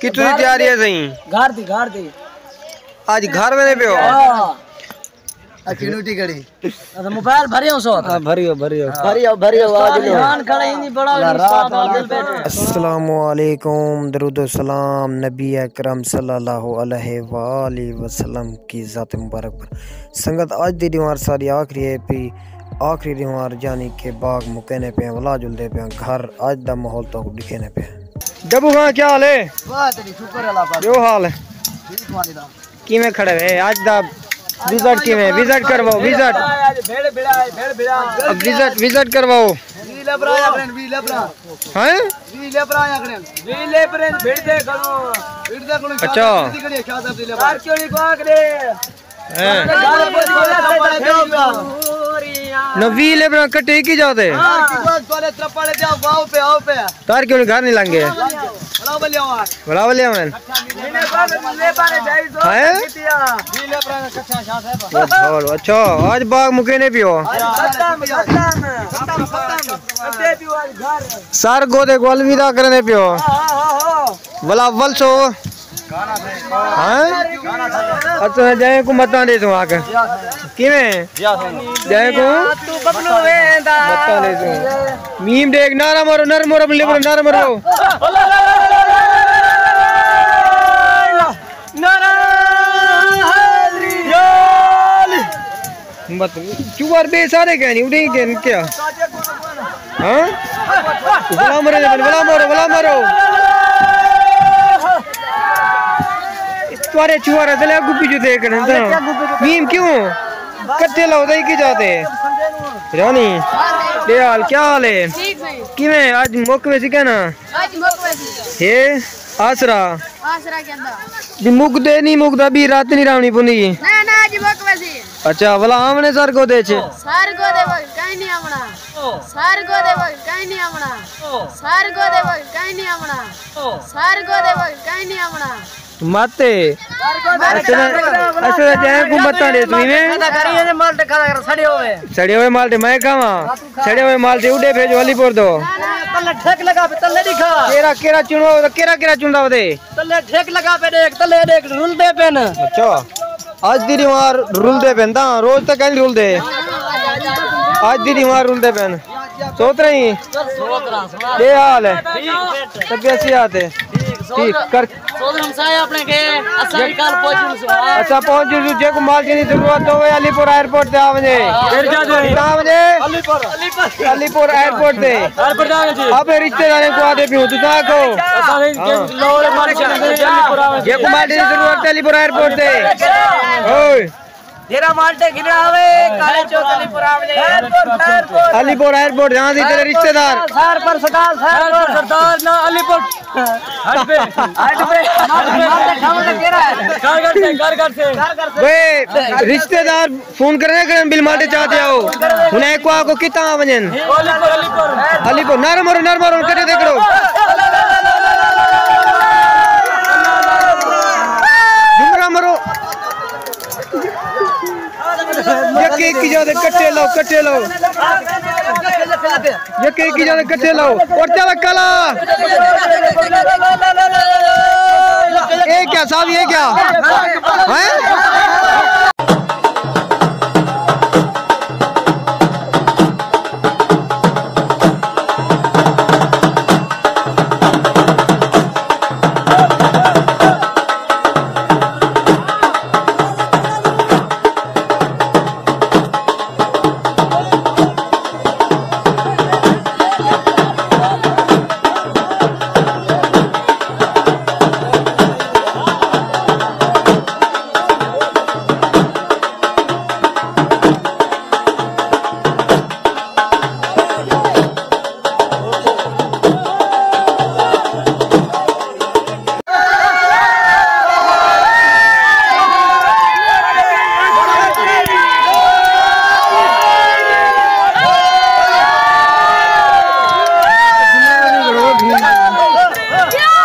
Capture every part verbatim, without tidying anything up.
کتھوں دی تیاری ہے سئیں؟ گھر دی، گھر دی۔ اڄ گھر ویندے پیو؟ ہاں۔ اچھی نوٹی کڑی۔ اچھا، موبائل بھریو سو؟ ہاں، بھریو، بھریو۔ بھریو، بھریو، آ جلو۔ جان کھڑا ہی نہیں بڑا، لا، رات استاد عادل بیٹھے۔ السلام علیکم، درود و سلام نبی اکرم صلی اللہ علیہ وآلہ وسلم کی ذات مبارک پر۔ سنگت، اڄ دی ݙیوار ساݙی آخری ہے پئی، آخری ݙیوار، یعنی کہ باغ مکینے پئے، ولا جلدے پئے گھر۔ اڄ دا ماحول تہاکوں ݙکھینے پئے۔ ڈبو خان، کیا حال ہے؟ واہ تیری، شکر اللہ پاک۔ ٻیو حال ہے؟ ٹھیک والے دا۔ کیویں کھڑے وے؟ اڄ دا وزٹ کیویں؟ وزٹ کرواؤ، وزٹ۔ بھیڑ بھیڑا ہے، بھیڑ بھیڑا۔ اب وزٹ، وزٹ کرواؤ۔ وی لیبر آیا کرن، وی لیبر۔ ہیں؟ وی لیبر آیا کرن۔ وی لیبر بھیڑ دے کرو۔ بھیڑ دے کرو، اچھا۔ شاہ صاحب دی کڑی ہے، شاہ صاحب دی لیبر۔ سر کیوں نہیں کو آکھدے؟ ہیں۔ نہ وی لیبر کٹے کی جاتے؟ ہاں۔ تار کیوں نہیں گھر نہیں لنگے؟ بلا ولیا آؤ۔ بلا ولیا میں۔ ہیں؟ اچھا، اچھا، اڄ باغ مکینے پیو۔ سر گودے کوں الوداع کرنے پیو۔ ولا ول سو۔ ہاں؟ اچھا، جائیں کو متاں ݙے سو آ کے۔ کیویں؟ جائیں کو؟ توں ببلو ویندا۔ متاں ݙے سو۔ میم ݙیکھ، نعرہ مارو، نعرہ مارو، اپݨے لیبر نعرہ مارو۔ نعرہ حیدری۔ مت، چوار ٻئے سارے کہیں نہیں، اݙے کہیں کیا؟ ہاں؟ ولا مارو، ولا مارو، ولا مارو۔ تہاݙے چوار اڳوں پچھوں ݙیکھݨ تاں۔ میم کیوں؟ کٹھے لو تاں کی جاتے؟ رانی، ݙے حال، کیا حال ہے؟ ٹھیک ہے۔ کیویں اڄ مک ویسی کہنا؟ اڄ مک ویسی۔ ہے آسرا۔ آسرا کیندا؟ جی مکدے نہیں مکدا، ٻئی رات نہیں راوݨی پوندی۔ نہ، نہ، اڄ مک ویسی۔ اچھا، ولا آوݨے سر گودے چ؟ سر گودے ول کہیں نہیں آوݨا۔ سر گودے ول کہیں نہیں آوݨا۔ سر گودے ول کہیں نہیں آوݨا۔ سر گودے ول کہیں نہیں آوݨا۔ مت۔ اساں، اساں جائیں کو متاں ݙے سویں۔ سڑے ہوئے مالٹے میں کھاواں۔ سڑے ہوئے مالٹے اݙے بھیجو علی پور دو۔ تلے ٹھیک لگا پے، تلے ݙکھا۔ کیڑھا، کیڑھا چݨو، کیڑھا، کیڑھا چݨدا ودے؟ تلے ٹھیک لگا پے، ݙیکھ، تلے ݙیکھ، رلدے پن۔ اچھا۔ اڄ دی ݙیوار رلدے پن تاں، روز تاں کہیں رلدے۔ اڄ دی ݙیوار رلدے پن۔ سوت رہی؟ ݙے حال ہے؟ طبیعت صحت ہے؟ ٹھیک، کر۔ سوت ہمسائے اپݨے کے، اساں وی کل پہنچوں سو۔ اساں پہنچوں سو، جے کو مالٹے دی ضرورت ہووے، علی پور ایئرپورٹ تے آ ونڄے۔ پھر جا دے۔ کتھاں آ ونڄے؟ علی پور۔ علی پور ایئرپورٹ تے۔ ایئرپورٹ آ ونڄے۔ اپݨے رشتے داراں کوں آہدے پیوں، تساں آکھو۔ اساں وی ہاں۔ لاہور مالٹے دی ضرورت ہے، علی پور آ ونڄے۔ جے کو مالٹے دی ضرورت ہے، علی پور ایئرپورٹ تے۔ اوئے۔ جیڑھا مالٹے گھنݨا ہووے، کالے چوک علی پور آ ونڄے۔ علی پور ایئرپورٹ، ہاں جی، تیرے رشتے دار۔ سر پر سردار، سر پر۔ سردار نہ، علی پور۔ ہٹ پے۔ ہٹ پے۔ مالٹے کھاوݨ دا کیڑھا ہے؟ گھر گھر سے، گھر گھر سے۔ وے، رشتے دار فون کرݨے کرن، بل مالٹے چا تے آؤ۔ ہݨ ایکوں آکھو کتھاں آ ونڄن۔ علی پور، علی پور۔ علی پور، نعرہ مارو، نعرہ مارو، کٹھے تے کرو۔ جمرہ مرو۔ یکے ہکی جاندے، کٹھے لو، کٹھے لو۔ یکے ہکی جاندے، کٹھے لو۔ اور چلا کلا۔ اے کیا صاحب، اے کیا؟ ہیں؟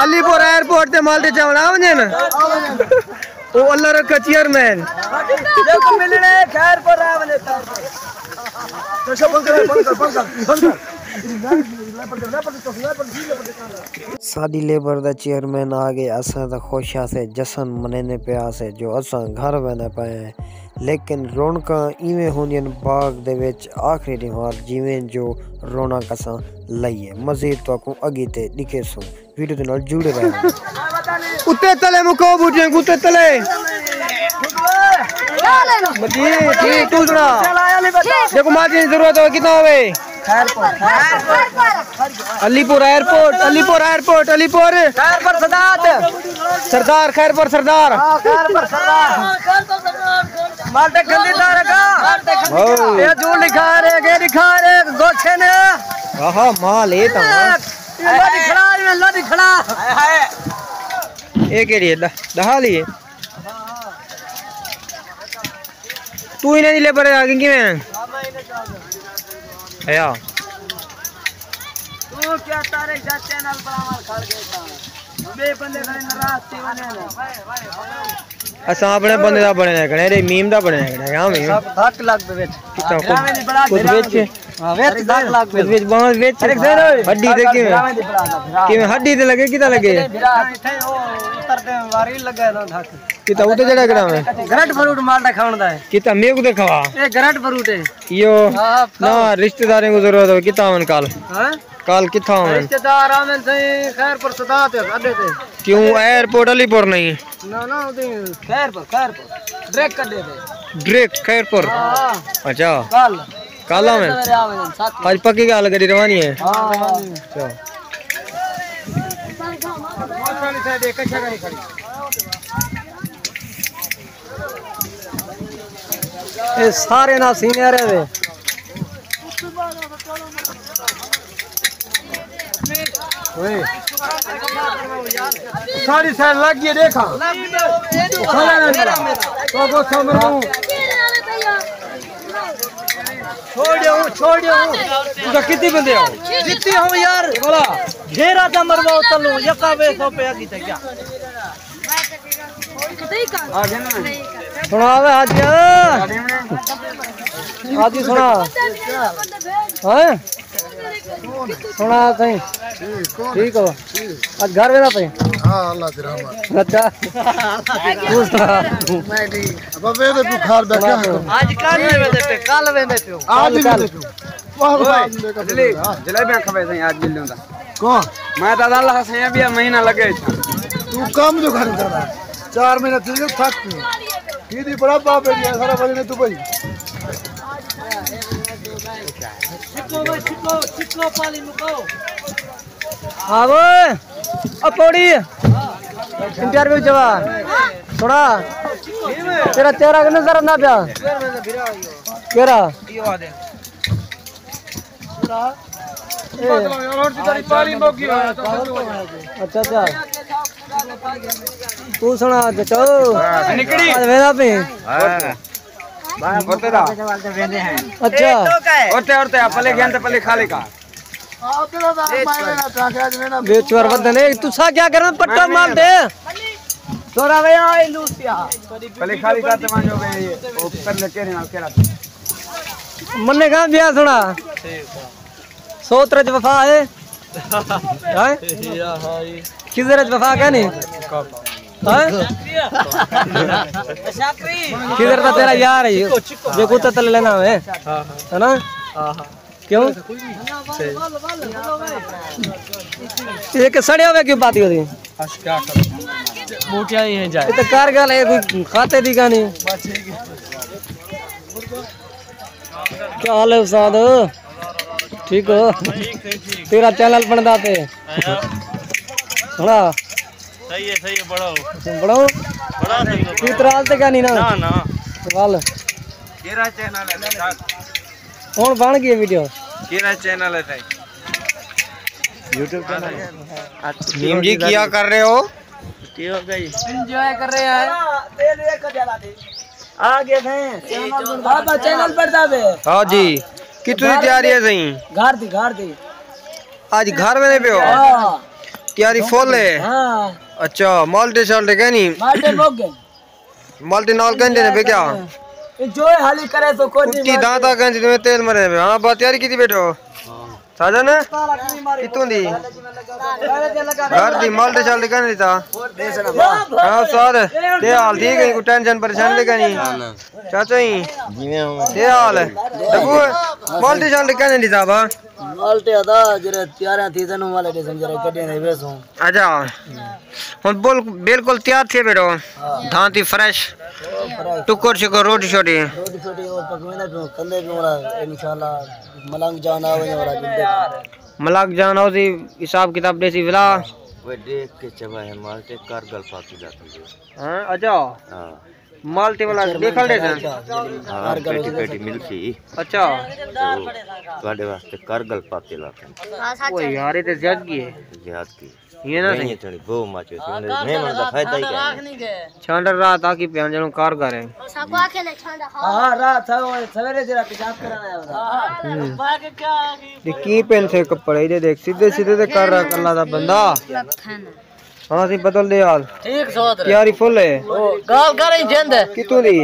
علی پور ایئرپورٹ تے مالٹے چاوݨ آ ونڄن۔ او اللہ رکھا چیئرمین۔ جیکوں ملݨے خیر پور آ ونڄے۔ بند کر، بند کر، بند کر، بند کر۔ ساݙی لیبر دا چیئرمین آ ڳئے، اساں تاں خوش ہاسے، جشن منیندے پئے ہاسے جو اساں گھر ویندے پئے ہیں، لیکن رونقاں ایویں ہوندین باغ دے وچ آخری ݙینہوار جیویں جو رونق اساں لئی ہے۔ مزید تہاکوں اڳی تے ݙکھیسوں، ویڈیو دے نال جڑے رہو۔ اتے تلے مکو بوٹیاں کوں، اتے تلے۔ جی، ٹھیک، توں سݨا؟ جیکوں مادی دی ضرورت ہووے، کتھاں ہووے؟ علی پور ایئرپورٹ، علی پور ایئرپورٹ، علی پور۔ خیر پر صداد۔ سردار، خیر پر سردار۔ ہاں، خیر پر سردار۔ مال تے گندی دار کا۔ ہاں۔ یہ جو لکھا رہے، یہ لکھا رہے، گوچھے نے۔ آہا، مال اے تاں۔ اللہ دی کھڑا، اللہ دی کھڑا۔ اے کیڑھی ہے؟ ݙ-، ݙہا لی ہے؟ توں انہاں دی لیبر آ گئی کیویں؟ ہیا۔ توں کیا تارے جا چینل بݨاوݨ کھڑ ڳئے تاں؟ ٻئے بندے کھڑے ناراض تھی ونے۔ اساں اپݨے بندے دا بݨے نہ کھڑے، اے میم دا بݨے نہ کھڑے، ہاں میم۔ سب دھک لڳ پئے وچ۔ کتنا خود، خود وچ؟ ہاں، وچ دھک لڳ پئے۔ خود وچ، بانہہ وچ۔ خود وچ بݨ وچ۔ ارے زینو، ہڈی تے کیویں؟ کیویں ہڈی تے لڳے، کتھاں لڳے؟ اتردے واری لڳا ہے نا دھک۔ کتھاں اتے جڑا کراویں؟ گرنٹ فروٹ مال دا کھاوݨ دا ہے۔ کتھاں میکوں تے کھوا؟ اے گرنٹ فروٹ ہے۔ ایہو۔ ہاں، نہ، رشتہ داریں کوں ضرورت ہووے، کتھاں آون کل؟ ہاں؟ کل کتھاں آون؟ رشتہ دار آون سائیں، خیر پر صدا تے اڈے تے۔ کیوں ایئرپورٹ علی پور نہیں؟ نہ، نہ، ادھر خیر پر، خیر پر۔ ڈریک اڈے تے۔ ڈریک خیر پر؟ ہاں۔ اچھا۔ کل۔ کل آون؟ سویرے آون، سات۔ اڄ پکی ڳالھ، گݙی روانی ہے؟ ہاں، روانی ہے۔ اچھا۔ اے سارے نال سینئر ہے وے۔ اوئے۔ ساری سائیڈ لڳ ڳئی، ݙیکھاں۔ کھڑا رہ میرا۔ تو کو سامنے ہوں۔ چھوڑ ݙیو، چھوڑ ݙیو۔ تساں کتنے بندے ہو؟ جتنے ہو یار۔ بولا۔ گھیرا تے مرواؤ تلو، یکا وے سو پیا کیتے کیا؟ سݨا وے حاجی۔ حاجی سݨا۔ ہیں؟ سݨا سائیں۔ ٹھیک ہو؟ اڄ گھر ویلا پئے؟ ہاں، اللہ دی رحمت۔ اچھا۔ توں سݨا۔ میں ٹھیک۔ ابا ویندے پیوں گھر ٻیٹھا۔ اڄ کل ویندے پئے، کل ویندے پیوں۔ اڄ کل۔ ویندے پیوں۔ واہ، واہ، اوئے، دے کر علی، دے۔ جلیبیاں کھوے سائیں، اڄ ملوں دا۔ کون؟ میں تاں اللہ سائیں ٻیا مہینہ لڳے چھا۔ توں کم جو گھر کردا۔ چار مہینے تھی ڳئے، تھک پئی۔ کی دی بڑا باپ ہے، سارا وزن ہے دبئی۔ چھکو بھائی، چھکو، چھکو پانی مکاؤ۔ آوو، او پوڑی۔ انٹرویو جواب۔ سݨا۔ تیرا چہرہ کیوں نظر آندا پیا؟ کیڑھا؟ اچھا، اچھا۔ توں سݨا چچو۔ نکڑی۔ اڄ ویلا پئیں۔ ہاں۔ باہر بولتے دا۔ اچھا۔ اورتے، اورتے، پلے گھن تے پلے خالی کا۔ وچ وار ودن ہے، تساں کیا کرنا؟ پٹا مال دے۔ سورا وے آئی لوسیا۔ پلے خالی کا تے وانجو وے، او پلے کیڑھے نال کیڑھا؟ منے کہاں بیا سݨا؟ سوتر اچ وفا ہے؟ ہیں؟ یا ہائی۔ کدھر اچ وفا کہنی؟ ہیں؟ کدھر دا تیرا یار ہے؟ جے کو تتل لینا ہوئے۔ ہاں، ہاں۔ ہے نا؟ ہاں، ہاں۔ کیوں؟ صحیح۔ یہ کہ سڑیا ہوئے کیوں پاتی ہوتی؟ اچھا، کیا کروں؟ بوٹیاں ہی ہیں جائے۔ یہ تو کار گل ہے، کوئی کھاتے دی کہانی۔ بس ٹھیک ہے۔ کیا حال ہے استاد؟ ٹھیک ہو؟ تیرا چینل بندا پے۔ ہاں۔ صحیح ہے، صحیح ہے، بڑا ہو۔ بڑا ہو؟ بڑا صحیح ہے۔ کوئی اعتراض تے کہانی نا؟ نا، نا۔ سوال۔ کیڑھا چینل ہے تیرا؟ ہݨ بݨ ڳئی ویڈیو۔ کیڑھا چینل ہے تیرا؟ یوٹیوب چینل ہے۔ نیم جی، کیا کر رہے ہو؟ انجوائے کر رہے ہیں۔ آ گئے تھے۔ بابا چینل پر دا بے۔ ہاں جی۔ کتنی تیاری ہے سائیں؟ گھر دی، گھر دی۔ اڄ گھر ویندے پیو؟ ہاں۔ تیاری فل ہے؟ ہاں۔ اچھا، مالٹے شالٹے کہنی؟ مالٹے مک ڳئے۔ مالٹے نال کہندے نے بے کیا؟ اے جو حالی کرے تو کوئی کتی دانتا کہندے تیل مرے پئے۔ ہاں، بس تیاری کیتی ٻیٹھو؟ ہاں۔ ساجن، کتوں دی؟ گھر دی؟ مالٹے شالٹے کائنی ݙتا؟ ہاں استاد، کیا حال؟ ٹھیک ہے؟ کوئی ٹینشن پریشانی تے کائنی؟ چاچا جی، کیا حال ہے؟ ڈبو، مالٹے شالٹے کائنی ݙتا با؟ مالٹے ادا جڑے تیاریاں تھی تینوں والے ݙیسن، جڑے گڈیاں دے ویسوں۔ اچھا، ہݨ بول، بالکل تیار تھی بیٹھو۔ ہاں۔ دھانتی فریش۔ فریش۔ ٹکر شکر، روٹی شوٹی۔ روٹی شوٹی او پکویندے پیوں، کندے پیوں، انشاءاللہ ملنگ جان آوے اور اڄ دے۔ ملنگ جان آوسی، حساب کتاب ݙیسی ولا۔ اوئے ݙیکھ کے چوائے مالٹے، کارگل پاکی دا تھی۔ ہاں، اچھا۔ ہاں۔ مالٹے والا ݙیکھݨ ݙے سن۔ ہاں، پیٹی پیٹی ملسی۔ اچھا۔ تے او تہاݙے واسطے کارگل پاکی لاتے۔ اوئے یار، اے تے زیادگی ہے۔ زیادگی۔ یہ نہ نہیں، صحیح۔ تھوڑی بہو مچ ویسی، انہیں مہمان دا فائدہ ہی کائنی۔ چھانڈر رات آ کی پیاں جنوں کارگر ہے۔ ساکو آکھے نے چھانڈا ہاں۔ ہاں، رات سو-، سویرے جڑا پیشاب کرنا ہے۔ ہوں۔ تے کی پہن سے کپڑے؟ اے ݙیکھ، سیدھے سیدھے تے کر رہا کلا دا بندہ۔ ہاں، سی بدل دے حال۔ ٹھیک سوت رہے۔ تیاری فل ہے۔ او، گال کر ہی جند ہے۔ کتوں دی؟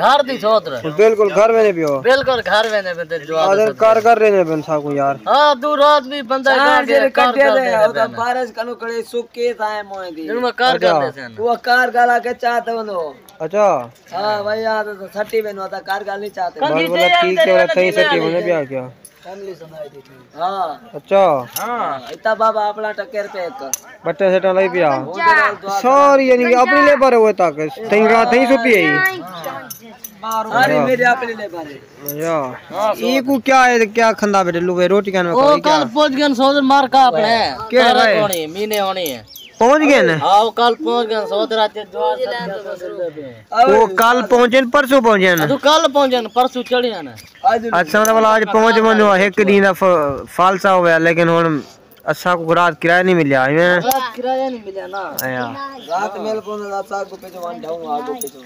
گھر دی سوت رہے۔ بالکل گھر ویندے پیو۔ بالکل گھر ویندے پے تے جواب آدر سدے۔ کار کر رہے نے بن ساکو یار۔ ہاں، دو رات بھی بندہ چار کار جیڑھے کر کٹے کر دے، دے او تاں پے۔ بارش کنوں کڑے سکے تھا ہے موئے دی۔ جن میں کار اچھا۔ کر دے سن۔ او کار گالا کے چاہتے ہوں۔ اچھا۔ ہاں بھائی، یار تو سٹی میں نو تا کار گال نہیں چاہتے۔ بس بولا ٹھیک ہے، تھئی سٹی میں نے بیا کیا؟ فیملی سمجھ دی تھی۔ ہاں۔ اچھا۔ ہاں، اتنا بابا اپنا ٹکر پہ ایک۔ بٹے سٹا لائی پیا۔ ساری یعنی اپنی لیبر ہوئے تک، تھئی رات تھئی سپی ہے۔ ساری میری اپنی لیبر ہے۔ یا۔ ای کو کیا ہے، کیا کھندا بیٹے لوے روٹی کھانے او کل پہنچ گئے سوز مار کا اپنے۔ کیڑے بھائی؟ کونی، مینے ہونی ہے۔ پہنچ گئے نے؟ ہاں، او کل پہنچ گئے سوز رات کے دعا سب۔ او کل پہنچن، پرسوں پہنچن؟ تو کل پہنچن، پرسوں چڑھے ہیں۔ اچھا، مطلب اج پہنچ ونجو، ہک ݙینہہ دا ف-، فالسا ہویا، لیکن ہݨ اساں کو رات کرایہ نہیں ملیا، ایویں؟ رات کرایہ نہیں ملیا نا۔ آیا۔ رات مل کو نہ اساں کو پچھو ون ڈاؤں آ کو پچھو۔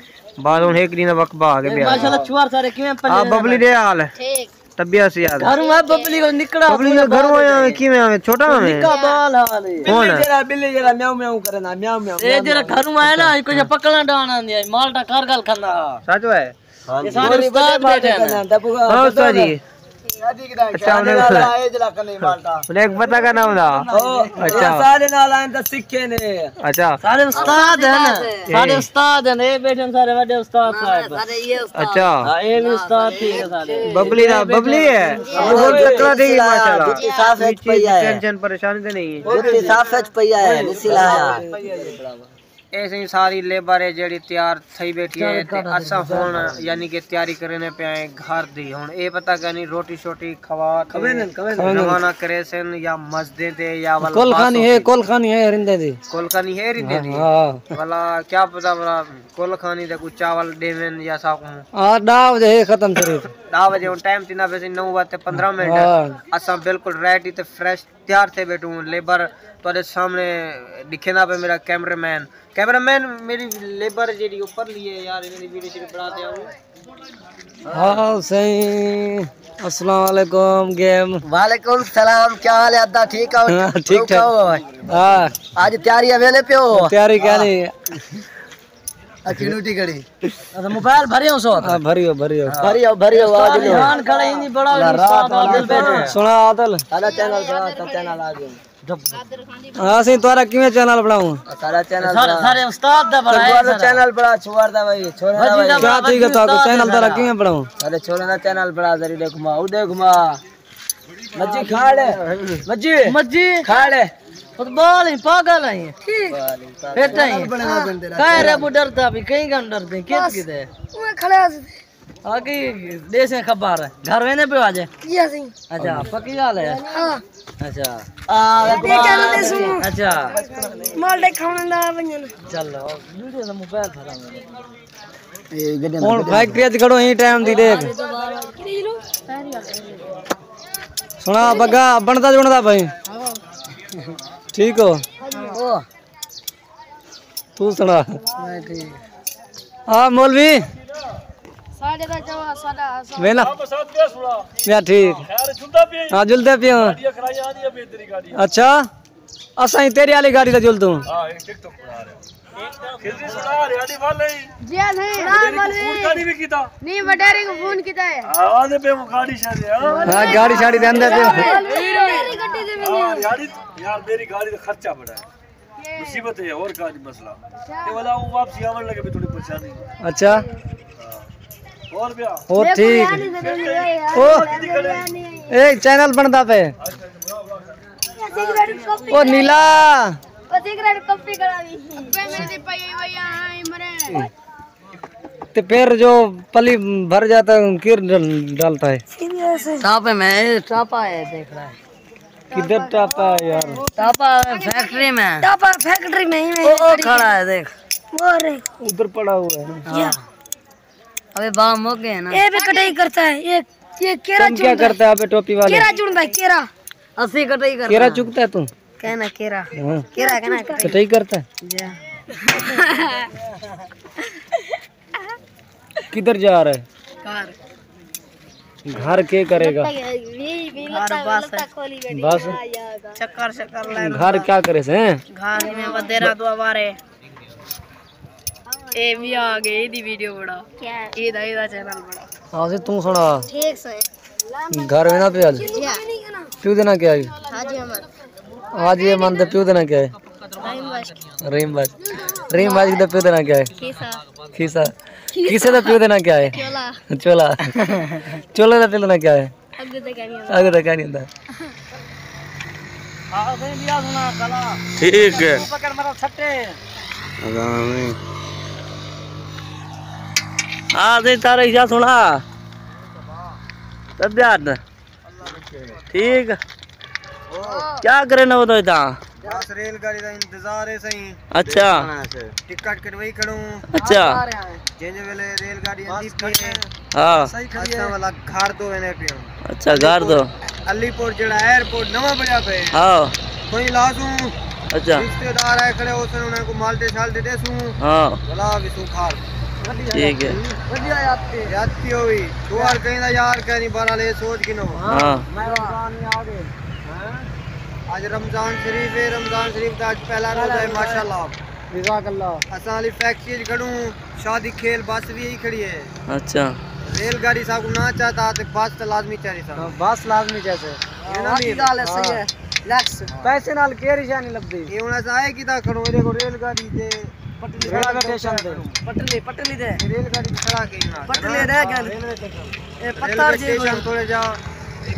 بعد ہݨ ہک ݙینہہ دا وقفہ آ کے اے بیا۔ ماشاءاللہ، چوار سارے کیویں پلے آ نے ببلی بھائی؟ دے حال ہے؟ ٹھیک۔ طبیعت سے یار۔ گھروں ہے ببلی کو نکڑا ببلی پورا دے گھروں پورا آیا، دے۔ کیویں آوے؟ چھوٹا آوے؟ نکا بال حال ہے۔ کون بلی ہے؟ جڑا، بلی جڑا میاؤں میاؤں کرنا، میاؤں میاؤں، اے میاؤں جڑا میاؤں۔ گھروں آیا نا، کوئی پکڑا ڈانا نہیں، مالٹا کار گال کھندا۔ سچ ہے؟ ہاں یہ جی۔ سارے استاد بیٹھے ہیں۔ ہاں استاد جی۔ اچھا، انہیں انہیں ایک پتہ کا نام تھا؟ او، اچھا۔ سارے نال آئے تے سکھے نے۔ اچھا۔ سارے استاد ہیں نا۔ جی۔ سارے استاد ہیں، اے بیٹھے ہیں سارے وڈے استاد صاحب۔ اچھا۔ ہاں، اے بھی استاد ٹھیک ہے سارے۔ ببلی دا، ببلی ہے۔ وہ تکڑا تھی ماشاءاللہ۔ جتی صاف ہے، پئی ہے۔ ٹینشن پریشانی تے نہیں ہے۔ جتی صاف ہے، پئی ہے، نسی لایا۔ اے سئیں ساری لیبر ہے جیڑھی تیار تھئی بیٹھی ہے تے اساں ہݨ یعنی کہ تیاری کریندے پئے ہیں گھر دی۔ ہݨ اے پتہ کائنی روٹی شوٹی کھوا تے روانہ کریسن یا مسجدیں تے یا ول کل خانی ہے، کل خانی ہے رندے دی۔ کل خانی ہے رندے دی۔ ہاں۔ ولا کیا پتہ ولا کل خانی تے کوئی چاول ݙیون یا ساکوں۔ ہاں، ݙاہ وڄے ہے ختم شریف۔ ݙاہ وڄے ہݨ ٹائم تھیندا پئے سی نو وڄے تے پندرہ منٹ۔ ہاں۔ اساں بالکل ریڈی تے فریش تیار تھے بیٹھوں، لیبر تہاݙے سامݨے ݙکھیندا پئے میرا کیمرہ مین۔ کیمرہ مین، میری لیبر جیڑھی اوپر لیے یار، میری ویڈیو شیڈیو بݨا تے آؤں۔ ہاں سئیں، السلام علیکم گیم۔ وعلیکم السلام، کیا حال ہے؟ ادا ٹھیک ہو؟ ہاں، ٹھیک ٹھاک۔ ہاں۔ اڄ تیاری ہے، ویلے پیو؟ تیاری کیا نہیں؟ اچھی ڈیوٹی کڑی۔ اچھا، موبائل بھریو سو؟ ہاں، بھریو، بھریو۔ بھریو، بھریو، آ جلو۔ ایمان کھڑے ہی نہیں بڑا، استاد عادل بیٹھے۔ سݨا عادل۔ ساݙا چینل بݨا، ساݙا چینل آ ڳئے۔ ہاں سئیں، تہاݙا کیویں چینل بݨاؤں؟ ساݙا چینل سارے، بݨا۔ سارے استاد دا بݨا ہے سارا۔ چینل بݨا، چھوڑ دا بھائی، چھوڑ دا بھائی۔ کیا ٹھیک ہے، تہاݙا چینل بݨا۔ کیا ٹھیک ہے؟ ساݙے چھوڑ دا چینل بݨا، ذرا ݙیکھ ماں، او ݙیکھ ماں۔ مجی کھاڑ۔ مجی۔ مجی۔ کھاڑ۔ فٹبال ہی پاگل ہیں۔ ٹھیک۔ بیٹا ہی۔ کہہ رہے وہ ڈرتا بھی، کہیں کا ڈرتے، کس بس، کدے؟ وہ کھڑے ہو۔ آگے ݙیسیں خبر۔ گھر ویندے پیو اڄ؟ جی ہاں سئیں۔ اچھا، پکی ڳالھ ہے؟ ہاں۔ اچھا۔ آ، ݙیکھ کے ݙیسوں۔ اچھا۔ مالٹے کھاوݨ دا ونڄݨ۔ چلو، ویڈیو دا موبائل پھڑا۔ ہݨ فیکٹری اچ کھڑو ہیں ٹائم دی ݙیکھ۔ سݨا بگا بݨدا جُݨدا بھائی۔ ٹھیک ہو؟ توں سݨا۔ میں ٹھیک۔ ہاں مولوی۔ ساݙے دا چوا، ساݙا، ساݙا۔ ویلا۔ میں ٹھیک۔ ہاں، جلدے پیوں۔ اچھا۔ اساں ہی تیرے والی گاڑی تے جلدوں۔ ہاں، ایک ٹک ٹاک بنا رہے ہیں۔ کھلجی سنا، ہریالی والے ہی۔ جی ہاں، نہیں۔ وڈیری کوں فون کر نہیں کیتا؟ نہیں، وڈیری کوں فون کیتا ہے۔ آواز پہ وہ گاڑی شاڑی، ہاں؟ ہاں، گاڑی شاڑی دے اندر جو۔ میری گڈی دے وچ۔ ہاں، ہریالی، یار، میری گاڑی دا خرچہ بڑا ہے۔ مصیبت ہے، اور کا نہیں مسئلہ۔ تے والا وہ واپسی آون لگے بھی تھوڑی پریشانی۔ اچھا۔ ہاں۔ اور بیا؟ او ٹھیک۔ او، ایک چینل بندا پے۔ او نیلا۔ تے پھر جو پلی بھر جاتا ہے، کیر ڈال-، ڈالتا ہے؟ ٹاپے میں، ٹاپا ہے، دیکھ رہا ہے۔ کدھر ٹاپا ہے یار؟ ٹاپا فیکٹری میں۔ ٹاپا فیکٹری میں ہی میں او، او کھڑی کھڑا ہے۔ ہے، دیکھ۔ وہ رہے۔ ادھر پڑا ہوا ہے۔ ہاں۔ ابے باغ مک گئے نا۔ یہ بھی کٹائی کرتا ہے، یہ، یہ کیرا تم کیا چنتا ہے۔ کرتا ہے ابے ٹوپی والے؟ کیرا چنتا ہے، کیرا۔ اسی کٹائی کرتا کیرا ہے۔ چکتا ہے تم؟ کہنا کیرا۔ ہاں۔ کیرا کہنا کٹائی۔ کٹائی کرتا ہے؟ جی۔ کدھر جا رہا ہے؟ گھر۔ گھر کے کرے گا؟ گھر بس ہے۔ بس؟ چکر شکر لے گھر کیا کرے سے؟ گھر میں ودے رہا دعا بارے۔ اے بھی آ گئے، ایدی ویڈیو بڑا۔ کیا؟ ایدا، ایدا چینل بڑا۔ ہاں جی، توں سنا۔ ٹھیک سے۔ گھر وینا پیا اڄ؟ جی ہاں۔ پیو دے ناں کیا ہے؟ حاجی احمد۔ حاجی احمد دے پیو دے ناں کیا ہے؟ رحیم بخش۔ رحیم بخش۔ رحیم بخش دے پیو دے ناں کیا ہے؟ کھیسا۔ کھیسا۔ کھیسے دے پیو دے ناں کیا ہے؟ چولا۔ چولا۔ چولے دے پیو دے ناں کیا ہے؟ اڳوں تے کائنی ہوندا۔ اڳوں تے کائنی ہوندا۔ ٹھیک ہے۔ ہاں، سئیں، تاریخ کیا سنا؟ طبیعت ٹھیک؟ کیا کرے نہ ودو اتھاں؟ بس ریل گاڑی دا انتظار ہے سئیں۔ اچھا۔ ٹکٹ کٹوائی کھڑوں۔ اچھا۔ جیں جیں ویلے ریل گاڑی آندی پئی ہے۔ ہاں۔ اساں والا گھر دو ویندے پیوں۔ اچھا، گھر دو۔ علی پور جڑا ایئرپورٹ نواں بنیا پئے۔ ہاں۔ کوئی لازوں۔ اچھا۔ رشتے دار آئے کھڑے ہوسن، انہاں کوں مالٹے شالٹے ݙیسوں۔ ہاں۔ بلا ویسوں گھر۔ ٹھیک ہے۔ ودیا یاد پئی۔ یاد پئی ہوئی۔ چھوہر کہیں دا یار کہیں نہیں، بہرحال اے سوچ گھنو۔ ہاں۔ ہاں۔ اڄ رمضان شریف ہے، رمضان شریف دا اڄ پہلا روزہ ہے، ماشاءاللہ۔ جزاک اللہ۔ اساں علی فیکٹری اچ کھڑوں، شادی کھیل بس وی ہئی کھڑی ہے۔ اچھا۔ ریل گاڑی ساکوں نہ چاہتا تے بس تے لازمی چاہیسی۔ ہاں، بس لازمی چاہیسی۔ ہے نا؟ واقعی ڳالھ ہے، صحیح ہے۔ ہاں۔ لیکس۔ پیسے نال کیڑھی شے نہیں لبھدی۔ اے ہݨ اساں آئے کیتا کھڑوں، ایݙے کول ریل گاڑی تے پٹلی ریلوے اسٹیشن تے۔ پٹلی، پٹلی تے۔ ریل گاڑی کھڑا کے نا۔ پٹلی رہ ڳئی۔ Railway station. اے پتھر جی اسٹیشن تھوڑے جا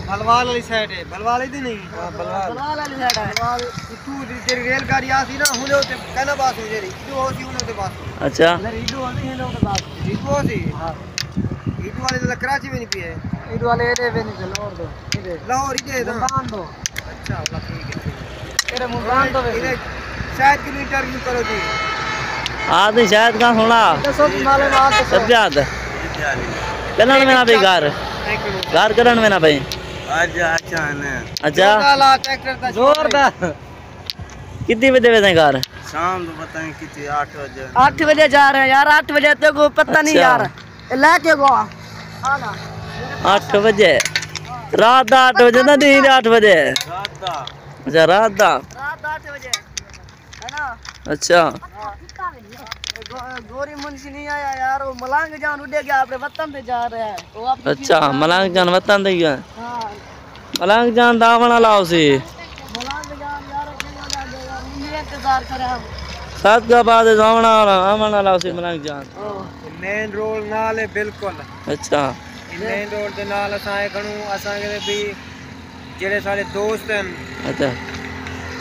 بھلوال والی سائیڈ ہے، بھلوال ادھر نہیں۔ ہاں، بھلوال۔ بھلوال والی سائیڈ ہے۔ بھلوال اتھوں دی جیڑھی ریل گاڑی آسی نا، ہݨ اتھے کہنا بس ہو جیڑھی، اتھوں ہو سی ہݨ اتھے بس۔ اچھا۔ ادھر ریڈو ہو سی، ہݨ اتھے بس۔ ریڈو ہو سی؟ ہاں۔ ریڈو والے تے کراچی وی نہیں پئے۔ ریڈو والے ایݙے وی نہیں پئے، لاہور دو۔ ادھر۔ لاہور ادھر دا۔ ملتان دو۔ اچھا، اللہ ٹھیک ہے۔ تیرے ملتان تو ویسے۔ شاید کیوں انٹرویو کرو جی۔ آ تے شاید کا سنا۔ دسو جی، معلومات دسو۔ سب یاد ہے۔ کݙݨ وینا پئی گھر؟ گھر کݙݨ وینا پئی؟ اڄ اچھا ہے نا۔ اچھا۔ زور دا۔ کتنی بجے ویندے گھر؟ شام کو پتہ نہیں کتنی، آٹھ بجے۔ آٹھ بجے جا رہے ہیں یار، آٹھ بجے تیرے کو پتہ نہیں اچھا۔ یار۔ اے لے کے گوا۔ آٹھ بجے۔ رات دا آٹھ بجے نا، دن دا آٹھ بجے؟ رات دا۔ اچھا، رات دا۔ رات دا آٹھ بجے۔ ہے نا؟ اچھا۔ ہاں۔ گو-، گوری منشی نہیں آیا یار، وہ ملنگ جان اݙے ڳیا، اپݨے وطن تے جا رہا ہے۔ وہ اپݨی اچھا، ملنگ جان وطن تے ڳیا۔ ہاں۔ ملنگ جان دا آوݨ والا ہوسی۔ ملنگ جان یار، کیوں نہ جاندے یار، اُنہی انتظار کرے ہم۔ صادق آباد تے آوݨ والا، آوݨ والا ہوسی ملنگ جان۔ ہاں۔ مین روڈ نال ہے بالکل۔ اچھا۔ مین روڈ دے نال اساں آئے کھڑوں، اساں کیتے بھی جیڑھے سارے دوست ہیں، اچھا۔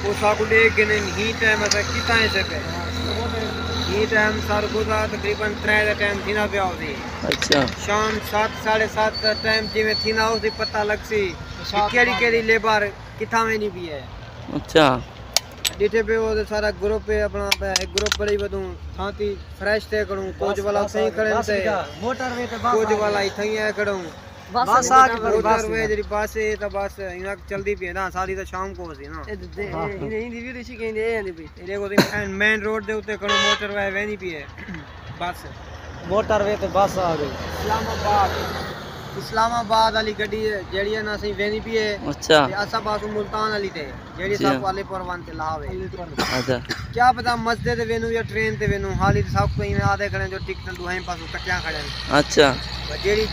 او ساکوں ݙیکھ گھنن، ہی ٹائم اساں کتھاں ہیسے پئے۔ ہی ٹائم سر گزا تقریباً ترے دا ٹائم تھیندا پیا ہوسی۔ اچھا۔ شام ست، ساڑھے ست دا ٹائم جیویں تھیندا ہوسی، پتہ لڳسی کہ کیڑھی کیڑھی لیبر کتھاں ویندی پئی ہے۔ اچھا۔ ݙٹھے پئے ہو تے سارا گروپ ہے اپݨا، ہک گروپ بݨائی ودوں، تھاں تے فریش تھئے کھڑوں، کجھ والا اتھائیں کھڑے تے، کجھ والا اتھائیں آئے کھڑوں۔ بس آ گئی، بس۔ موٹر وے جیڑھی بس ہے، تاں بس انہاں چلدی پئی ہے نا، ساری تاں شام کو ہوسی نا۔ اے دے، ہاں۔ اے، اے، ایندی ویڈیو چیک کریندے، اے آندی پئی۔ اے ݙیکھو تاں مین، مین روڈ دے اتے کھڑو، موٹر وے ویندی پئی ہے بس۔ موٹر وے تے بس آ گئی۔ اسلام آباد۔ اسلام آباد والی گڈی ہے، جیڑھی ہے نا، اسیں ویندی پئی ہے۔ اچھا۔ تے اساں پاسوں ملتان والی تے، جیڑھی جی۔ ساکوں علی پور ون تے لاوے۔ اچھا۔ کیا پتہ مسجد تے وینوں یا ٹرین تے وینوں، حالی تے ساکوں ایویں آدھے کھڑے جو ٹکٹاں ݙوہیں پاسوں کٹیاں کھڑے۔ اچھا۔ پر جیڑھی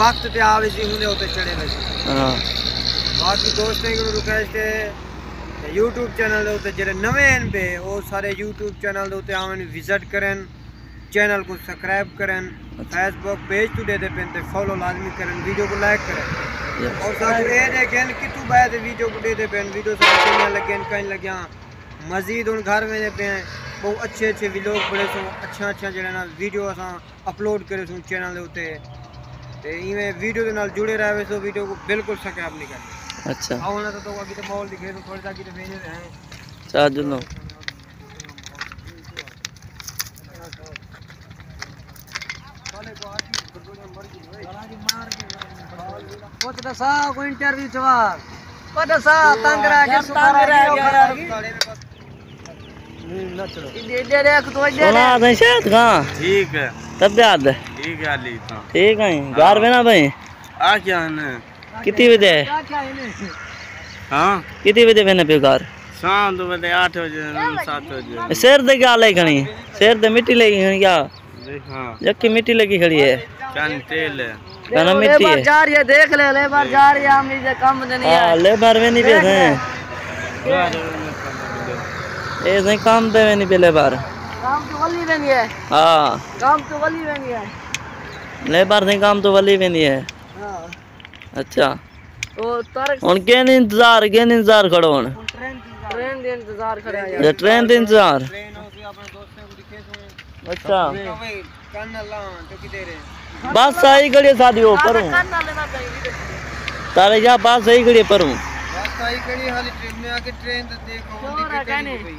وقت تے آوے سی، ہوندے اتے چڑھے ویسی۔ ہاں۔ باقی دوستیں کوں ریکویسٹ ہے، تے یوٹیوب چینل دے اتے جیڑھے نویں ہن پئے، او سارے یوٹیوب چینل دے اتے آون، وزٹ کرن، چینل کوں سبسکرائب کرن، اچھا۔ فیس بک پیج توں ݙیہدے پن تے فالو لازمی کرن، ویڈیو کوں لائک کرن۔ یس۔ اور ساکوں اے ݙیکھن کتھوں ٻہہ تے ویڈیو کوں ݙیہدے پن، ویڈیو ساکوں کیویں لڳن، کئیں لڳیاں۔ مزید ہݨ گھر ویندے پئے ہیں، ٻہوں اچھے اچھے ولاگ بݨیسوں، اچھیاں اچھیاں جیڑھے نا ویڈیو اساں اپلوڈ کریسوں چینل دے اتے۔ تے ایویں ویڈیو دے نال جڑے رہویسو، ویڈیو کوں بالکل سکپ نہیں کرنا۔ اچھا۔ آؤ ہݨ تاں تہاکوں اڳے تے ماحول ݙکھیسوں، تھوڑے جاہ کیتے ویندے ہیں۔ چا جلو۔ پتہ ݙسا، کوئی انٹرویو چوا۔ پتہ ݙسا، تنگ رہ گئے، یار، سکھا تنگ رہ رہ گئے، گئے۔ یار۔ ایݙے، ایݙے ݙیکھ توں، ایݙے سنا ݙیکھ۔ سائیں شاہد خان۔ ٹھیک ہے۔ طبیعت؟ ٹھیک ہے علی خان۔ ٹھیک ہے، ہاں۔ گھر وینا پئیں؟ آ کیا ہے نا؟ کتنی بجے؟ ہاں؟ کتنی بجے وینے پئے گھر؟ شام دے ویلے آٹھ بجے، ست بجے۔ سر تے کیا لئی کھڑی؟ سر تے مٹی لئی کھڑی کیا؟ ہاں۔ یکی مٹی لگی کھڑی ہے۔ کن تیل ہے۔ کنا مٹی لیبر ہے۔ جا رہی ہے، دیکھ لے، لیبر جا رہی ہے، ہم اس کم دے نہیں ہاں، آئے۔ لیبر ویندی پئی دیکھ لے۔ سائیں۔ اے سائیں کم تے ویندی پئی لیبر۔ کم توں ولی ویندی ہے۔ ہاں۔ کم توں ولی ویندی ہے۔ لیبر سائیں کم توں ولی ویندی ہے۔ ہاں۔ اچھا۔ او طارق ہݨ کیندی انتظار، کیندی انتظار کھڑو ہݨ؟ ٹرین دی انتظار کھڑے آں یار۔ اچھا، ٹرین دی انتظار۔ ٹرین ہو سی اپݨے دوستیں کوں ݙکھیسوں۔ اچھا۔ کن اللہ تو کدھر ہے؟ بس آئی کھڑی ہے ساݙی اوپر ہوں۔ کن نال نہ کہیں۔ تارے جا بس آئی کھڑی ہے پروں۔ بس آئی کھڑی حالی ٹرین میں آ کے ٹرین تے دیکھو، ہوندی پئی کہیں نہیں پئی۔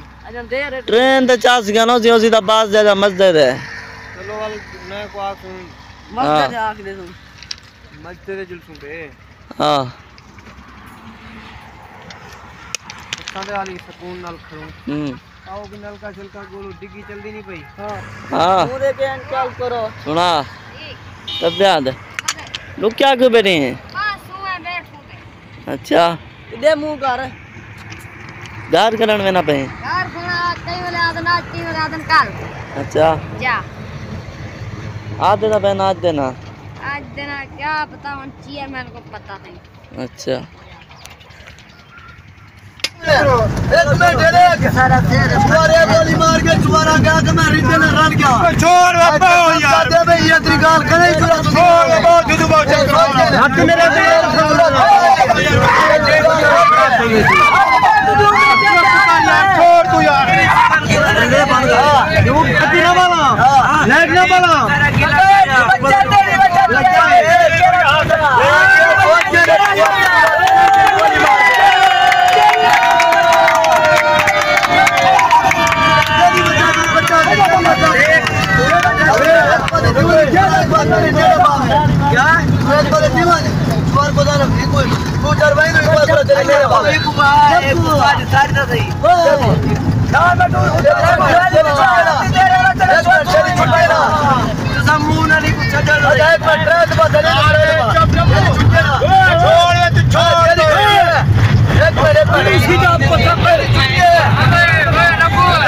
ٹرین تے چاس گنو سی، اسی دا بس جا مسجد ہے۔ چلو ول میں کو آکھوں۔ مسجد ہاں۔ آکھ دے سوں۔ مسجد جلسوں پئے۔ ہاں۔ اساں تے حالی سکون نال کھڑوں۔ ہوں۔ آؤ کہ نلکا شلکا ڳولو، ڈگی چلدی نہیں پئی۔ ہاں۔ ہاں۔ اوں دے کے انکار کرو۔ سنا۔ طبیعت۔ لکیا کیوں بیٹھے ہیں؟ بس، اوں بیٹھوں پئے۔ اچھا۔ ݙے منہ کر۔ گار کرݨ وینا پئیں؟ گار سݨا، کئی ویلے آہدن اڄ، کئی ویلے آہدن کل۔ اچھا۔ جا۔ آہدے تاں پئے نا اڄ دے نا۔ اڄ دے نا کیا پتہ، ہݨ چیئرمین کوں پتہ ہے۔ اچھا۔ ایک منٹ، ایک۔ دوبارہ گولی مار کے دوبارہ گیا کہ میں ریڈے میں رل گیا۔ چھوڑ بابا یار۔ دے بھئی، یہ تری گال کرے، چھوڑ بابا، جدو بابا۔ ہاتھ میرے دے۔ چھوڑ تو یار۔ کتی نہ والا۔ لائٹ نہ والا۔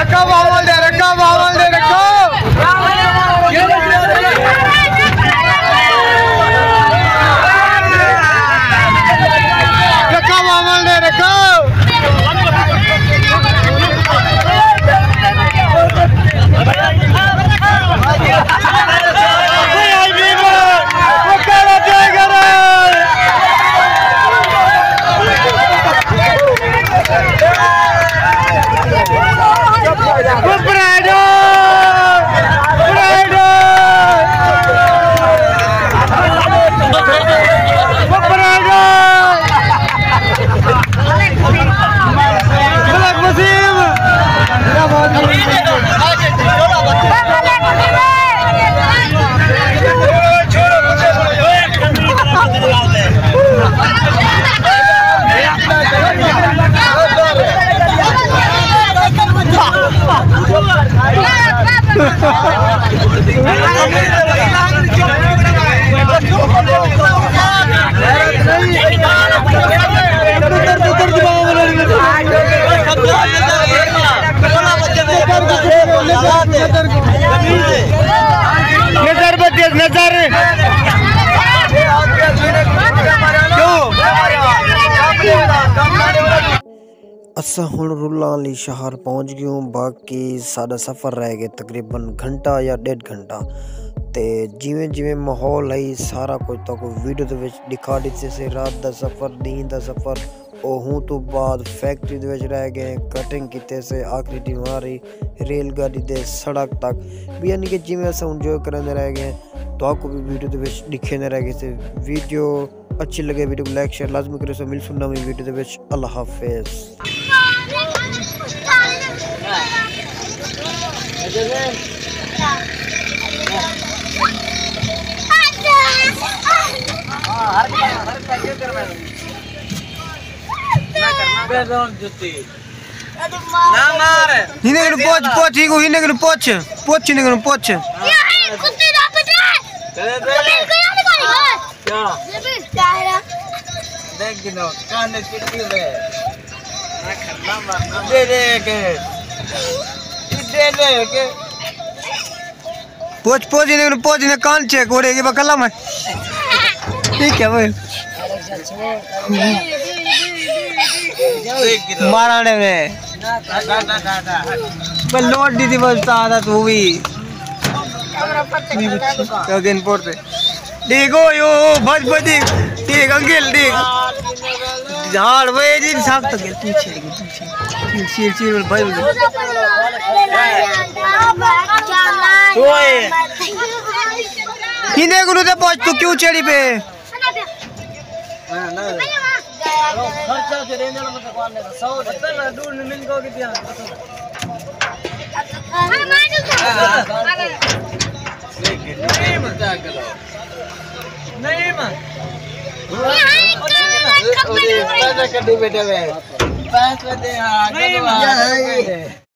رکھو ماحول دے، رکھو ماحول دے، رکھو۔ رکھو ماحول دے، رکھو۔ نظر بدیس، نظر۔ کیوں؟ اساں ہݨ رلاں آلی شہر پہنچ ڳیوں، باقی ساݙا سفر رہ ڳئے تقریباً گھنٹہ یا ݙیڈھ گھنٹہ۔ تے جیویں جیویں ماحول ہئی، سارا کجھ تہاکوں ویڈیو دے وچ ݙکھا ݙتے سے، رات دا سفر، ݙینہہ دا سفر۔ او ہوں توں بعد فیکٹری دے وچ رہ ڳئے، کٹنگ کیتے سے، آخری ڈیواری ریل گاݙی دے سڑک تک، بھی یعنی کہ جیویں اساں انجوائے کریندے رہ ڳئے، تہاکوں بھی ویڈیو دے وچ ݙکھیندے رہ ڳئے سے۔ ویڈیو اچھی لڳے، ویڈیو کوں لائک، شیئر لازمی کریسو۔ ملسوں نویں ویڈیو دے وچ۔ اللہ حافظ۔ ہیندے کنوں پوچھ، پوچھ، ہیکوں ہیندے کنوں پوچھ، پوچھ ہیندے کنوں پوچھ۔ کیا؟ دیکھ گنو، کانے چٹی ہوئے۔ دے دے کے۔ دے دے کے۔ پوچھ، پوچھ، انہیں پوچھ، انہیں کان چیک ہو رہے، یہ بکلا میں۔ ٹھیک ہے بھائی۔ مارا نے میں۔ بس لوٹ دی تھی، بس عادت ہوئی۔ تو گن پورتے۔ ڈیگو یو، بھج بھجی، ڈیگ انگل، ڈیگ۔ جھاڑ وے جی، سخت گل، پیچھے گل، پیچھے۔ چیل، چیل، چیل، بھائی، بھائی۔ اوئے۔ ہیندے کنوں تے پوچھ، تو کیوں چڑی پے؟